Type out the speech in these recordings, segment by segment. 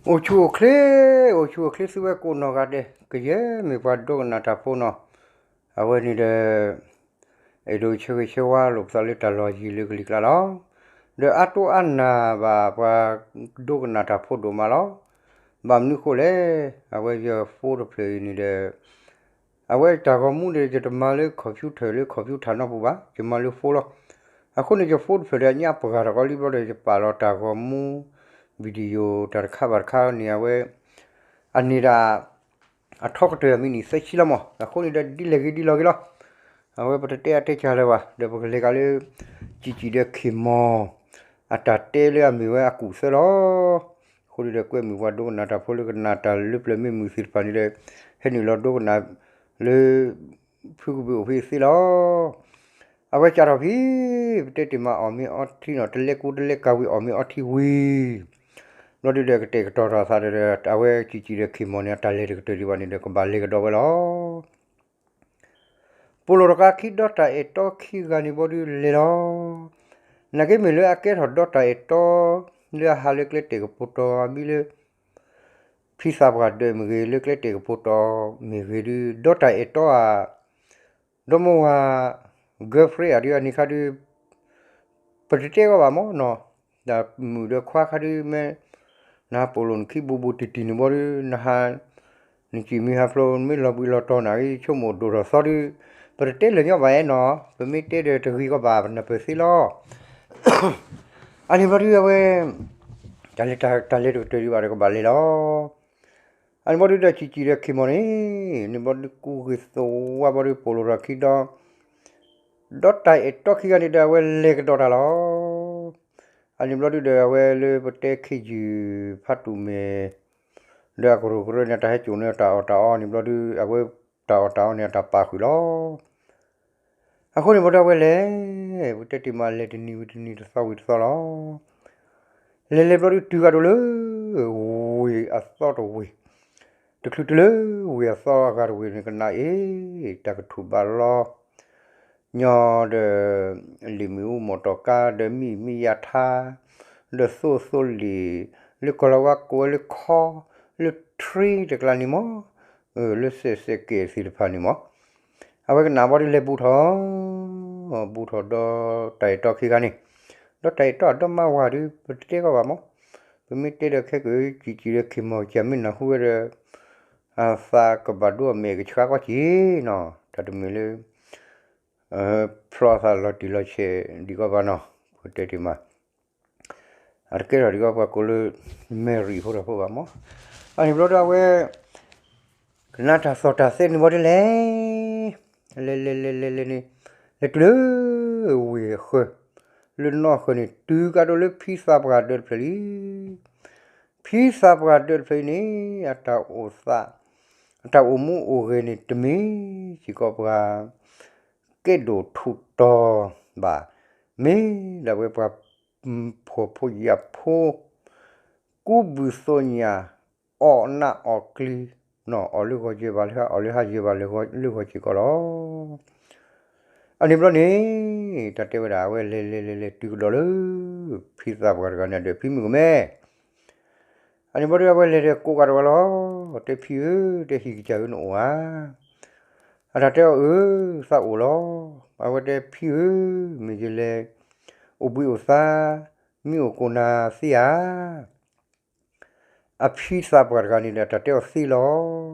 အိၣ်ဆူၣ်အိၣ်ချ့, အိၣ်ဆူၣ်အိၣ်ချ့သုဝဲကိးနီၢ်ဂၤဒဲး, ကယဲၢ်မ့ၢ်ပှၤဒိကနၣ်တၢ်ဖိနီၤ, အဝဲန့ၣ်ဒီး အဲၣ်ဒိးဆၢဂ့ၤဆၢဝါလိာ်ပသးလၢတၢ်လီၢ်ယံၤလၢကလံၤကျါလီၤ. ဒီးအါတိအါနၢ်ဘၣ်ပှၤဒိကနၣ်တၢ်ဖိဒိၣ်မးလီၤ. ဘၣ်မနုၤဃိလဲၣ်, အဝဲယ phone တဖျၢၣ်အံၤန့ၣ်ဒီး အဝဲတၢ်ဂီၤမူဒီး ယတမၤလၢ computer လၢ computer နီၢ်ပူၤဘၣ်, ယမၤလၢ phone လီၤ. အဃိန့ၣ် ယ phone တဖျၢၣ်ဒီး အညၣ်ပှၤတဂီၤလံဘျီဒီး ယပာ်လီၤတၢ်ဂီၤမူ video တၢ်တခါဘၣ်တခါန့ၣ် အဝဲ အန့ၣ်ဒၣ် အထီကတၢၢ်အမံးနံးသၢဆံလီၤမး. အဃိန့ၣ်ဒီး ဒ်လဲၣ်ဂ့ၤဒ်လဲၣ်ဂ့ၤလီၤ. အဝဲပတတဲအါတဲစှၤလၢၤဘၣ်, ဒီးပကလဲၤကဒီးလၢ ကံၣ်ကံၣ်ဒီးခ့ၢ်မီၢ် အတၢ်တဲလၢအမ့ၢ်ဝဲအကူၣ်သၢလီၤ. အဃိန့ၣ်ဒီး ကွဲမုာ်ပှၤဒိကနၣ်တၢ်ဖိလၢကနၣ်တၢ်လၢပျၢၤမ့ၢ်မုာ်သ့ၣ်တဖၣ်န့ၣ်ဒီး ဟဲနုာ်လီၤဒိကနၣ်လၢ ဖုကဘုးအိၣ်ဖဲသ့လီၤ. အဝဲစးထီၣ်ဖဲ ပတဲတ့ၢ်မးအီၣ်မ့ၤအီထံနီၤ, တလဲကူတလဲကၤဝံၤ အီၣ်မ့ၤအီထံဝံၤ ဘျီဒုဒီးကတဲာ်ကတီၤထီၣ်အသးဒီး အဝဲကံၣ်ကံၣ်ဒီးခ့ၢ်မီၢ်န့ၣ် အတၢ်လဲၤတကတၢၢ်ဒံးဘၣ်န့ၣ်ဒီး ကဘၣ်လဲၤကဒီးဝဲလီၤ. ပိာ်လိာ်တကးခံ ဒီတၢ်အဲၣ်တီခံဂၤန့ၣ်ဘျီဒုလဲၤလီၤ. နာ်က့မ့ၢ်လၢအကဲထီၣ်ဒီတၢ်အဲၣ်တီ လၢအဟးလၢကျဲတဲာ်ကပိာ်တီၤအမံၤလၢ ဖံသးပှၢ်ဒၢးမ့ၢ်ဂ့ၤ လၢကျဲတဲာ်ကပိာ်တီၤမ့ၢ်ဂ့ၤဒု ဒီတၢ်အဲၣ်တီဧါ ဒီမါဝၤ girlfriend ဧါဒု အန့ၣ်ခါဒု ပတတဲဂီၢ်ဘၣ်မ့ၢ်နီၤ, ဒီးမုၣ်ဒီးခွါခါဒု မ့ၢ် နဟးပိာ်လိာ်နခံဘူးဘူးတံၢ်တံၢ်န့ၣ်ဘျီဒု နဟး နစံၣ်မံၤဟးဖျိး နမ့ၢ်လီၤဘှံးလီၤတီၤနာ်က့ ဆိကမိၣ်ဒိၣ်ထီၣ်သီဒု ပတတဲလၢာ်ညီဘၣ်အဲၣ်နီၤ, ပမ့ၢ်တဲဒီးတဂ့ၤကီးဘၣ် ပနၢ်ပၢၢ်သ့လီၤ. အန့ၣ်ဘျီဒုအဝဲ တၢ်လဲၤတၢ်လဲၤတကတၢၢ်ဒံးဘၣ်ဒီးကဘၣ်လဲၤလီၤ. အန့ၣ်ဘျီဒုဒီးကံၣ်ကံၣ်ဒီးခ့ၢ်မီၢ်န့ၣ် န့ၣ်ဘျီဒုကူဂ့ၤသဝါဘျီဒုပိာ်လိာ်ထီၣ်ခံဒီ ဒီတၢ်အဲၣ်တီခံဂၤန့ၣ်ဒီး အဝဲလဲၤကဒီးတၢ်လီၤ. အန့ၣ်ဘျီဒုဒီး အဝဲလၢပတဲခ့ယုၢ် ဖးတူၢ်မဲာ် ဒီးအကရူၢ်ကရၢန့ၣ် အတၢ်ဟဲစိာ်န့ၢ်တၢ်အီၣ်တၢ်အီန့ၣ်ဘျီဒု အဝဲတၢ်အီၣ်တၢ်အီန့ၣ် အတၢ်ပာ်ဃုာ်လီၤ. အဃိန့ၣ်ဘျီဒုအဝဲလဲၤ ပတဲတ့ၢ်မးလဲၤတနံၤဝံၤတနံၤ တသီဝံၤတသီလီၤ. လဲၤလဲၤဘျီဒုတုၤကဒီးလၢ ဝ့ၢ်အသီတဝ့ၢ်, တချုးတုၤလၢဝ့ၢ်အသီအဂၤတဝ့ၢ်န့ၣ် ကနၣ်အ့ၣ် တၢ်ကထူၣ်ဘးလီ ညီဒီး လံာ်မ့ၣ်အူမီၢ်တီၢ်ကါ ဒီးမံၣ်မံၣ်ယါထါ ဒီးသိၣ်သိလ့ၣ် လၢကီၢ်လီၤဝါကိးဝဲလၢခီ လၢထရံတကျါန့ၣ်မး, လၢစဲးစဲးကဲးသ့ၣ်တဖၣ်န့ၣ်မး, အဝဲကနၣ်ဘျီဒုလဲၤဘူးထီၣ်, ဘူးထီၣ်ဒီတၢ်အဲၣ်တီခံဂၤန့ၣ်, ဒီတၢ်အဲၣ်တီအဒီမါဝၤဒု ပတတဲဂီၢ်ဘၣ်မး, ပမ့ၢ်တဲဒီးခဲကၢကံၣ်ကံၣ်ဒီးခ့ၢ်မီၢ်ကမ့ၢ်နၢ်ဟူဝဲဒီး အသးကဘၣ်ဒိအမဲာ်ကဆှးကွၢ်က့ၤနီၤ, တၢ်တမ့ၢ်လၢ ဖျီအသးလီၤတံၢ်လီၤဆဲးဒံးကီးဘၣ်နီၤ, ပတဲတ့ၢ်မး အတကဲထီၣ်ဒံးကီးပှၤကိးလၢ Mary ဖိတၢ်ဖိဘၣ်မး, အန့ၣ်ဘျီဒီးအဝဲ ကနၣ်တၢ်သီၣ်တၢ်သဲန့ၣ်ဘျီဒုလဲၤ လဲၤလဲၤလဲၤလဲၤလဲၤန့ၣ် လဲၤတုၤလၢ ဝ့ၢ်ဃၢၤ လၢနီၢ်ဃၢၤန့ၣ် တုၤကဒီးလၢဖံသးပှၢ်ဒၢးတဖျၢၣ်လံ. ဖံသးပှၢ်ဒၢးတဖျၢၣ်အံၤန့ၣ် အတၢ်အိၣ်သး အတၢ်အိၣ်မူအိၣ်ဂဲၤန့ၣ် တမ့ၢ်စ့ၢ်ကီးပှၤ ကဲဒိၣ်ထူးတီၤဘၣ်, မ့ၢ်ဒၣ်ဝဲပှၤ ဖှီၣ်ဖိယာ်ဖိ ကူးဘုသိညၣ် အီၣ်နးအီၣ်ကျံၤ အီၣ်လၢဂီၤယဲၢ်ဘၣ်လၢဟါ အီၣ်လၢဟါယဲၢ်ဘၣ်လၢဂီၤစ့ၢ်ကီးလီၤ. အန့ၣ်ဘျီန့ၣ် တၢ်တဲဝဲဒၣ် အဝဲလဲၤလဲၤလဲၤလဲၤတုၤကဒီးလၢ ဖံသးပှၢ်တဂၤန့ၣ်ဒီး ဖံမုၣ်ကမဲ အန့ၣ်ဘျီဒုအဝဲလဲၤဒီးကိးဂၤတဂၤလီၤ. တဲဖံဧၢ, တဲဟံၣ်ကစၢ်ဧၢ နအိၣ်ဧါ. အတၢ်တဲအီၤအၢ သးအိၣ်လီၤ. အဝဲတဲဖံဧၢ, မ့ၢ်ယလဲၤ အိၣ်ဘှံးအိၣ်သါ မံအိၣ်ကိၢ်နၤသ့ဧါ. အဖံသးပှၢ်တဂၤန့ၣ်ဒီး အတၢ်တဲအီၤသ့လီၤ.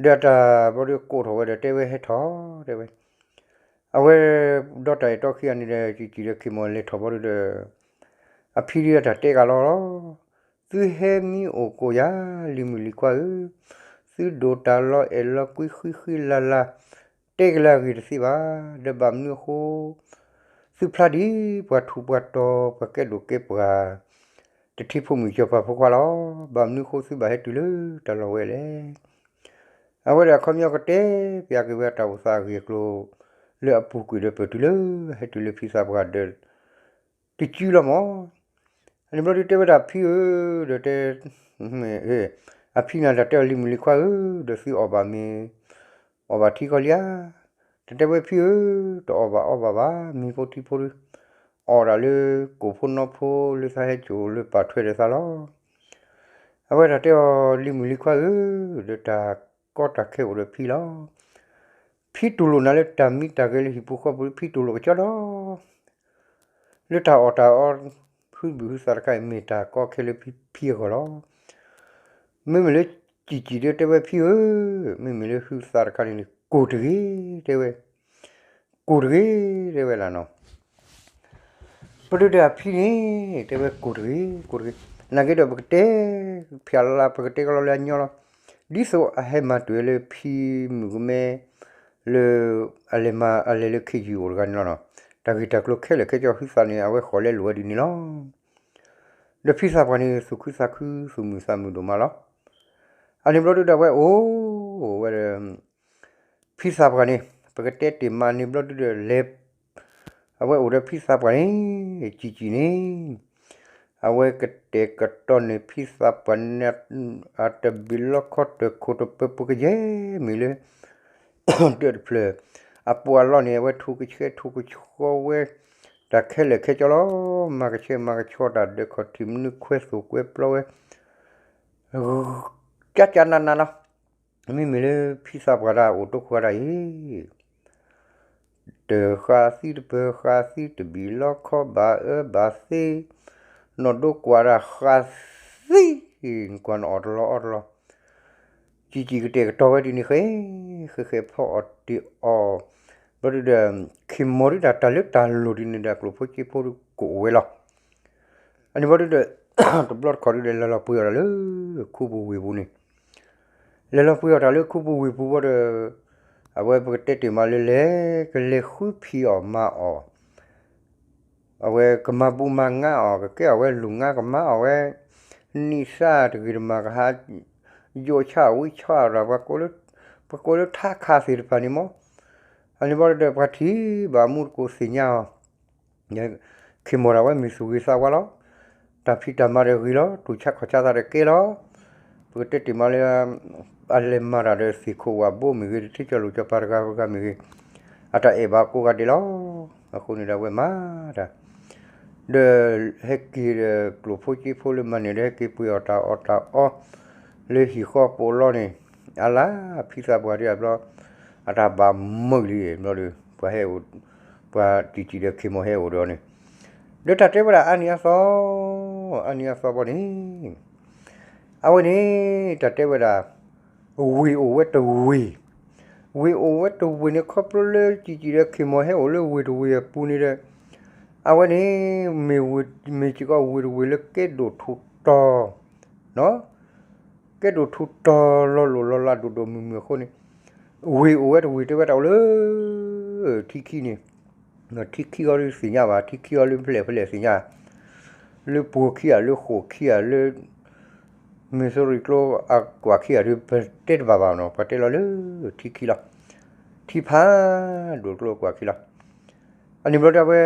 ဒီးအတၢ်ဘျီဒုကိးထီၣ်ဝဲဒီးတဲဝဲဟဲထီၣ် တဲဝဲ အဝဲ ဒီတၢ်အဲၣ်တီခံဂၤန့ၣ်ဒီး စံၣ်စံၣ်ဒီးခ့ၢ်မီၢ်လဲၤထီၣ်ဘျီဒုဒီး အဖံဒုအတၢ်တဲဂၤလီၤ. သုဟဲမံအိၣ်ကိၢ်ယၤ လံၤမုၣ်လံၤခွါဧၢ, သုဒိၣ်တၢ်လီၤအဲၣ်လီၤကွံဃံဃံလၤလၤ တဲကလၢအဂ့ၢ်တသ့ဘၣ်. ဒီးဘၣ်မနုၤအဃိ သုဖျါဒ်ပှၤထူးပှၤတီၤ ပှၤကဲဒိၣ်ကဲပှၤ တထံဖိမုၣ်ကၠီၤပၤဖိခွါလီၤ. ဘၣ်မနုၤအဃိသုဘၣ်ဟဲတုၤလၢတၢ်လီၢ်ဝဲလဲၣ်. အဝဲဒၣ်အခီပညီကတဲပျးက့ၤဝဲအတၢ်အိၣ်သးအဂ့ၢ်အကျိၤ လၢအပူၤကွံာ်ဒီးပတုၤလၢ ဟဲတုၤလၢဖံသးပှၢ်ဒၢး တစုလီၤမး. အန့ၣ်ဘျီဒုတဲဝဲဒၣ်ဖံဧၢ, ဒီးတဲ အဖံန့ၣ်တၢ်တဲအီၤလံၤမုၣ်လံၤခွါဧၢ, ဒီးသုအီၣ်ဘၣ်မ့ၤ အီၣ်ဘၣ်ထံကီၢ်လံဧါ. တၢ်တဲဝဲဖံဧၢ, တအီၣ်ဘၣ်အီဘၣ်ဘၣ် မ့ၤဖိထံဖိဒု အီၣ်ဒၣ်လၢကိၣ်ဖိနီဖိလၢသးဟဲစိာ်လၢပာ်ထွဲဒီးသးလီၤ. အဝဲဒၣ်တဲအီၤ လံၤမုၣ်လံၤခွါဧၢ, ဒီးတၢ်ကီတၢ်ခဲအိၣ်ဒီးဖံလီၤ. ဖံတူၢ်လိာ်နၤလၢတၢ်မံတၢ်ဂဲၤလၢဟံၣ်ပူၤဃီပူၤ ဖံတူၢ်လိာ်ကကၠီဒီး လၢတၢ်အီၣ်တၢ်အီ ဟုဘုဟုသးတခါအံၤ မ့ၢ်တၢ်ကီခဲလၢဖံအဂီၢ်လီၤ. မ့မ့ၢ်လၢ ကၠံာ်ကၠံာ်ဒီးတဲဝဲဖံဧၢ, မ့မ့ၢ်လၢဟုသးတခါန့ၣ်န့ၣ် ကိၢ်တဂ့ၤ, တဲဝဲ, ကိၢ်တဂ့ၤ, တဲဝဲလၢနီၤ. ပဒုးဒီးအဖံန့ၣ် တဲဝဲကိၢ်တဂ့ၤ, ကိၢ်တဂ့ၤ, နာ်က့ဒီးပကတဲ ဖျါလၢပကတဲကလီလၢအညီလီၤ. ဒ်သိးအဟဲမၤတၢ်လၢဖံမုၣ်ကမဲ လၢ အလဲၤမၤအလဲၤလၢခ့ယုၢ်အိၣ်တဂၤန့ၣ်လီၤနီၤ. တၢ်ဂ့ၢ်တၢ်ကျိၤခဲလၢာ်ခဲဆ့ဟုသးန့ၣ် အဝဲဃီၤလဲလိာ်ဝဲဒ်န့ၣ်လီၤ. ဒီးဖံသးပှၢ်န့ၣ် သူၣ်ခုသးခု သူၣ်မုာ်သးမုာ်ဒိၣ်မးလီၤ. အန့ၣ်ဘျီဒုဒီးအဝဲအိၣ်ဝဲဒီး ဖံသးပှၢ်န့ၣ် ပကတဲတ့ၢ်မးန့ၣ်ဘျီဒုဒီးလဲၤ အဝဲအိၣ်ဒီးဖံသးပှၢ်န့ၣ် ကၠံာ်ကၠံာ်န့ၣ် အဝဲကတဲာ်ကတီၤန့ၢ်ဖံသးပှၢ်န့ၣ် အတဘ့ၣ်လီခီတၢၢ်ခိၣ်တပၢၤပူၤကယဲၢ်မ့ၢ်လၢ ဒၢးတဖျၢၣ် အပူၤအလီၢ်န့ၣ် အဝဲထိၣ်ကဆှဲထိၣ်ကဆှီဝဲ တၢ်ခဲလၢာ်ခဲဆ့လီၤ. မၤကဆှဲမၤကဆှီတၢ်ဒၢးခီၣ်ထံးမနုၤခွဲသိၣ်ကွဲပျီဝဲ ကကနးနးလီၤ. မ့မ့ၢ်လၢဖံသးပှၢ်ဒၣ်အိၣ်တိခိၣ်ဝဲဒၣ်အံၤ တၢ်ဃးသံတပၢၤဃးသံတဘ့ၣ်လီခီဘၣ်အၢဘၣ်သီ နီၢ်ဒိကွၢ်ဒၣ်ဃးသံ ကွၢ်နအီၣ်တလီၤအီတလီၤ ကၠံာ်ကၠံာ်ကတဲာ်ကတီၤဝဲဒ်န့ၣ်ဃဲ ဃဲဃဲဖီအီၣ်တ့ၢ်အီၣ် ဘျီဒုဒီး ခ့ၢ်မီၤဒုတၢ်တၢ်လၢတၢ်လိၣ်ဒ်န့ၣ်ဒီးအကျိၣ်ဖိစ့ဖိဒုကအိၣ်ဝဲလီၤ. အန့ၣ်ဘျီဒုဒီး တဘျီတခီၣ်ဒုဒီး လဲၤလီၤပှ့ၤအီၣ်တၢ်လၢခူပူၤဝ့ၢ်ပူၤန့ၣ် လဲၤလီၤပှ့ၤအီၣ်တၢ်လၢခူပူၤဝ့ၢ်ပူၤဘျီဒီး အဝဲပကတဲတ့ၢ်မးလၢလဲၤ ကလဲၤဃုဖံးအီၣ်မၤအီၣ် အဝဲကမၤဘူၣ်မၤငါအီၣ် ကကဲအီၣ်ဝဲလူၣ်ငါ ကမၤအီၣ်ဝဲ နံၣ်စၢ်တဂ့ၤတမံၤ ကဟး ယိးဆၣ်ဝံဆၣ်ဒီး ပှၤကိးလၢထါခးသ့ၣ်တဖၣ်န့ၣ်မး. အန့ၣ်ဘျီဒီး ပှၤထံၣ်ဘၣ်မူတကိးသ့ၣ်ညါအီၤ ခ့ၢ်မီၤဒၣ်ဝဲမ့ၢ်သူၣ်ဂ့ၤသးဝါလီၤ. တၢ်ဖံးတၢ်မၤဒီးဂ့ၤလီၤ တူၢ်ဆါခီၣ်ဆါသးဒီးကဲလီၤ. ပကတဲတ့ၢ်မးလၢ အလဲၤမၤတၢ်ဒီးသ့ၣ်ခိၣ်ဝၣ်ဘိမ့ၢ်ဂ့ၤ ထံကၠီလိာ်ကၠီပၤတဂၤဂၤမ့ၢ်ဂ့ၤ အတၢ်အဲၣ်ဘၣ်ကိးဂၤဒဲးလီၤ. အဃိန့ၣ်ဒီးအဝဲမၤတၢ် ဒီးဟဲက့ၤဒီးကျိၣ်ဖိစ့ဖိလၢမၤန့ၣ်ဒီး ဟဲက့ၤပှ့ၤအီၣ်တၢ်အီၣ်တၢ်အီ လၢဟံၣ်ဃီပိာ်လီၤန့ၣ် အလၢဖံသးပှၢ်ဒ်အဘျီ အတၢ်ဘၣ်မုာ်လံဘျီဒီး ပှၤဟဲအိၣ် ပှၤတံၢ်တံၢ်ဒီးခ့ၢ်မီၤဟဲအိၣ်ဒီးန့ၣ် ဒီးတၢ်တဲဝဲဒၣ်အါနံၤအါသီ အါနံၤအါသီဘီန့ၣ် အဝဲန့ၣ် တၢ်တဲဝဲဒၣ် ဝ့ၢ်အိၣ်ဝဲတဝ့ၢ်, ဝ့ၢ်အိၣ်ဝဲတဝ့ၢ်န့ၣ် ခီဖျိလၢတံၢ်တံၢ်ဒီးခ့ၢ်မီၤဟဲအိၣ်လၢဝ့ၢ်တဝ့ၢ်အပူၤန့ၣ်ဒီး အဝဲန့ၣ် မ့ၢ်ဝ့ၢ် မ့ၢ်စ့ၢ်ကီးဝ့ၢ်တဝ့ၢ်လၢကဲဒိၣ်ထူၣ်တီၤ ကဲဒိၣ်ထူၣ်တီၤလီၤလိၢ်လီၤလးဒိၣ်ဒိၣ်မုၢ်မုၢ်အဃိန့ၣ် ဝ့ၢ်အိၣ်ဝဲတဝ့ၢ်တဲဝဲတၢ်အိၣ်လၢ ထံခံန့ၣ် ထံခံအီၤဒုးသ့ၣ်ညါဘၣ် ထံခံအီၤလၢဖဲလဲၣ်ဖဲလဲၣ်သ့ၣ်ညါ လၢပှိၤခံဂၤ လၢဃိာ်ခံဂၤ လၢ မ့ၢ်သိရံၣ်ကျိအကွၢ်ခံဂၤဒုး ပတဲတဘၣ်ဘၣ်နီၤ ပှၤတဲလီၤလၢထံခံလီၤ. ထံဖးဒိၣ်ကျိအကွၢ်ခံလီၤ. အန့ၣ်ဘျီဒီးအဝဲ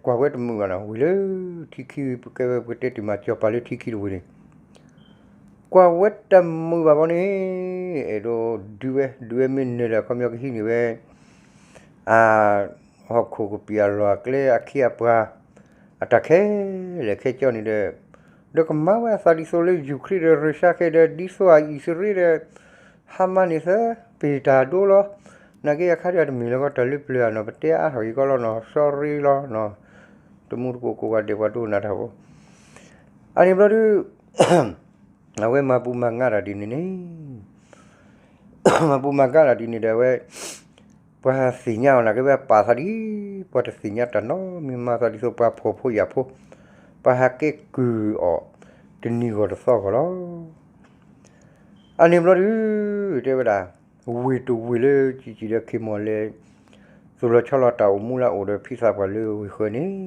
ကွၢ်ဝဲတမုာ်ဘၣ်နီၤ ဝ့ၢ်လၢထံခံ ပကဲဝဲပကတဲတ့ၢ်မး ကၠီၤပၤလၢထံခံတဝ့ၢ်န့ၣ် ကွၢ်ဝဲတမုာ်ဘၣ်ဘီန့ၣ် အဲၣ်ဒိးဒုးဝဲ ဒုးဝဲမ့ၢ်နၢၤဒီး ခီပညီကဟံးန့ၢ်ဝဲ အ ဟီၣ်ခိၣ်ကပံာ်အလီၢ်အကျဲအခ့အပှၤ အတၢ်ခဲလၢာ်ခဲဆ့န့ၣ်ဒီး ဒီးကမၤဝဲအသးဒ်သိးလၢယူၤခရ့ၣ်ဒီးရၢၡါခဲဒီး ဒ်သိးအံၣ်စရ့လးဒီး ဟါမးန့ၣ်သၢ ပ့ၢ်တၢ်ဒိလီၤ. နာ်က့အခါဒီးတမ့ၢ်လၢၤကီး တၢ်လၢပျၢၤဧါနီၤ ပတဲအါထီၣ်က့ၤကီးလီၤနီၤ sorry လီၤနီၤ တမူတကိးကိးဂၤဒဲးပှၤဒိကနၣ်တၢ်ဖိ အန့ၣ်ဘျီဒုး အဝဲမၤပူၤမၤငါတၢ်ဒ်န့ၣ်န့ၣ် မၤပူၤမၤကါတၢ်ဒ်န့ၣ်ဒီးအဝဲ ပှၤသ့ၣ်ညါအီၤနာ်က့ဝဲပာ်သးဒ် ပှၤတသ့ၣ်ညါတၢ်နီတမံၤမၤသးဒ်သိးပှၤဖှီၣ်ဖိယာ်ဖိ ပှၤဟးကဲကုၢ်အီၤ တနံၤဂီၤတသီဂီၤလီၤ. အန့ၣ်ဘျီဒုး တဲဝဲဒၣ် ဝ့ၢ်တဝ့ၢ်လၢကံၣ်ကံၣ်ဒီးခ့ၢ်မီၢ်လဲၤ သူၣ်လီၤဆီလီၤတၢ်အိၣ်မူလၢအအိၣ်ဒီးဖံသးပှၢ်လၢဝ့ၢ်ဃၢၤန့ၣ်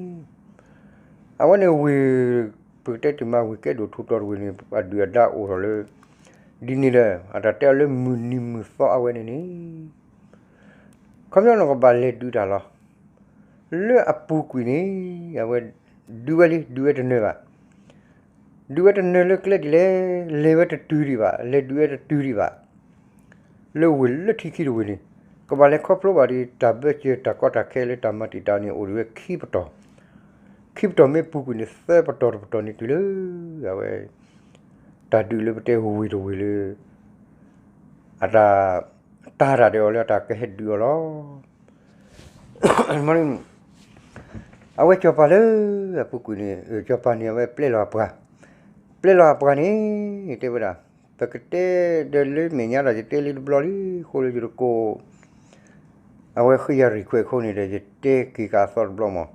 အဝဲန့ၣ်ဝ့ၢ် ပကတဲတ့ၢ်မးဝ့ၢ်ကဲဒိၣ်ထူးတီၤတဝ့ၢ်န့ၣ် အဒုၣ်အဒါအိၣ်ထီၣ်လၢ ဒ်န့ၣ်ဒီး အတၢ်တဲအီၤလၢမုၢ်နံၤမုၢ်သီအဝဲန့ၣ်န့ၣ် ခီပညီန့ၣ်ကဘၣ်လဲၤဒုးတၢ်လီၤ. လၢအပူၤကွံာ်န့ၣ် အဝဲဒုးဝဲလံ ဒုးဝဲတနၢၤဘၣ်. ဒုးဝဲတနၢၤလၢကျဲဒ်လဲၣ်, လဲၤဝဲတတုၤဒံးဘၣ်, လဲၤဒုးဝဲတတုၤဒံးဘၣ်. လၢဝ့ၢ်လၢထံခံတဝ့ၢ်န့ၣ် ကဘၣ်လဲၤခီဖျိဘၣ်ဒီး တၢ်ဘၢစၢၤတၢ်ကီတၢ်ခဲလၢတၢ်မၤတံာ်တာ်န့ၣ် အိၣ်ဒံးဝဲခံပတီၢ်, ခံပတီၢ်မ့ၢ်ပူၤကွံာ်န့ၣ် သၢပတီၢ်တပတီၢ်န့ၣ်တုၤလၢ အဝဲ တၢ်ဒုးလၢပတဲဝ့ၤတဝ့ၤလၢ အတၢ် တၢ်တၢ်ဒီးအီၤလၢအတၢ်ကဟဲဒုးအီၤလီၤ. အဝဲစီၤပၤလၢအပူၤကွံာ်န့ၣ် စီၤပၤန့ၣ် အဝဲပျဲလီၤအပှၤ, ပျဲလီၤအပှၤန့ၣ် တဲဝဲဒၣ်, ပကတဲဒီးလၢမဲာ်ညါဒီး ယတဲလံတဘျီလံ ဃိလၢယတကိး အဝဲဃ့ယၤရံၣ်ခွဲးအဃိန့ၣ်ဒီး ယတဲက့ၤကးအသီတဘျီမး,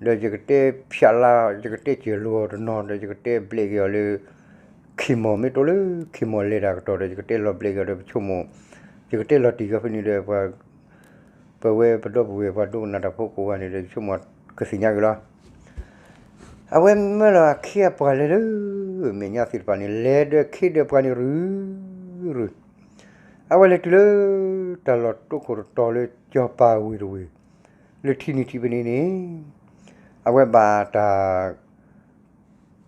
ဒီးယကတဲဖျးလၢ ယကတဲစၢၤလိအီၤတနီၤ ဒီးယကတဲဘျဲးက့ၤအီၤလၢ ခ့ၢ်မီၢ် မ့ၢ်တိလၢခ့ၢ်မီၢ်လဲၤတၢ်ကတီၢ်ဒီး ယကတဲလီၤဘျဲးက့ၤအီၤဒီး ပဆိကမိၣ်, ယကတဲလီၤတံၢ်ကီဖဲန့ၣ်ဒီး ပဝဲပဒီပုၢ်ဝဲၢ်ပှၤဒိကနၣ်တၢ်ဖိကိးဂၤန့ၣ်ဒီး ယဆိကမိၣ်ကသ့ၣ်ညါက့ၤလီၤ. အဝဲမၢလီၤအခ့အပှၤလဲၤလၢ မဲာ်ညါသ့ၣ်တဖၣ်န့ၣ် လဲၤဒီးခ့ဒီးပှၤန့ၣ်ရုၢ်ရုၢ်, အဝဲလဲၤတုၤလၢ တၢ်လီၢ်တိခိၣ်တတီၤလၢစီၤပၤဝ့ၤတဝ့ၤ လၢထံနံၤထံးပနံၤန့ၣ် အဝဲဘၣ်တၢ်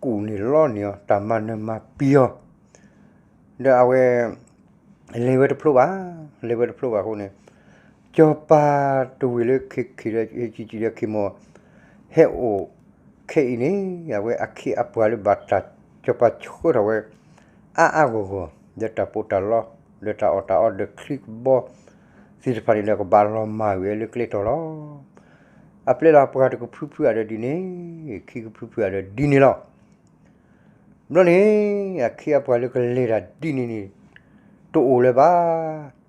ကူၣ်န့ၢ်လီန့ၢ်အီၤ တၢ်မၤနၢၤမၤပျံၤအီၤ, ဒီးအဝဲ လဲၤဝဲတဖျိဘၣ်, လဲၤဝဲတဖျိဘၣ်အဃိန့ၣ် စီၤပၤတဝ့ၤလၢခ့ၣ်ခ့ၣ်ဒီး ဟ့ၣ်ကံၣ်ကံၣ်ဒီးခ့ၢ်မီၢ် ဟဲအိၣ်ခဲအံၤန့ၣ် အဝဲအခ့အပှၤလၢဘၣ်တၢ် စီၤပၤဆှၢထီၣ်ဝဲ အါအါဂီၢ်ဂီၢ် ဒီးတၢ်ပီးတၢ်လီ ဒီးတၢ်အီၣ်တၢ်အီဒီးချံကဘီသ့ၣ်တဖၣ်န့ၣ်ဒီး ကဘၣ်လီၤမၢ်ဝဲလၢကျဲတီၤလီၤ. အပျဲလီၤအပှၤတကဖုဖုဧါဒီးဒ်န့ၣ်, ခံကဖုဖုဧါဒီးဒ်န့ၣ်လီၤ. ဘျီန့ၣ် အခ့အပှၤလၢကလဲၤတၢ်ဒ်န့ၣ်န့ၣ် တအိၣ်လၢၤဘၣ်.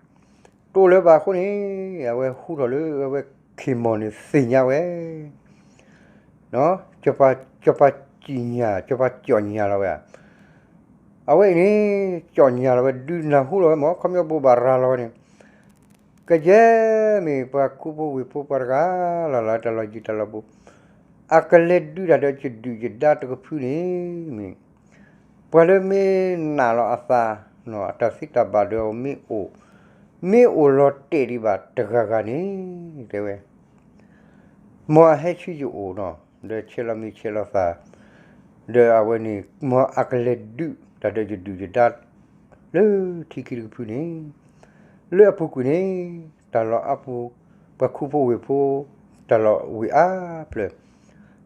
တအိၣ်လၢၤဘၣ်အဃိန့ၣ် အဝဲဟူထီၣ်လၢအဝဲခ့ၢ်မီၢ်န့ၣ်သ့ၣ်ညါဝဲ စီၤပၤ စီၤပၤစံၣ်ညါ စီၤပၤကၠီၣ်ညါလီၤဝဲဧါ. အဝဲအံၤန့ၣ် ကၠီၣ်ညါလီၤဝဲ ဒုးနၢ်ဟူလီၤဝဲမ့ၢ် ခီပညီဘိးဘၣ်ရၤလီၤဝဲန့ၣ် ကယဲၢ်မ့ၢ်ပှၤခူဖိဝ့ၢ်ဖိပှၤတဂၤလၢ်လၢ် တၢ်လီၢ်ယံၤတၢ်လီၢ်ဘူး အကလဲၤဒုးတၢ်ဒီးယဒုၣ်ယဒါတကဖုန့ၣ် မ့ၢ် ပှၤလၢမ့ၢ်နာ်လီၤအသး အတၢ်သ့တၢ်ဘၣ်ဒီးမ့ၢ်အိၣ် မ့ၢ်အိၣ်လီၤတဲာ်ဒံးဘၣ်တဂၤဂၤန့ၣ် တဲဝဲ မ်အဟဲဆူယအိၣ်နီၤ ဒီးဆဲးလီၤမံၤဆဲးလီၤသၣ် ဒီးအဝဲန့ၣ် မ်အကလဲၤဒုးတၢ်ဒီးယဒုၣ်ယဒါ လၢထံခံတကဖုန့ၣ် လၢအပူၤကွံာ်န့ၣ် တၢ်လီၢ်အါပူၤ ပှၤခူဖိဝ့ၢ်ဖိ တၢ်လီၢ်ဝ့ၢ်အါဖျၢၣ်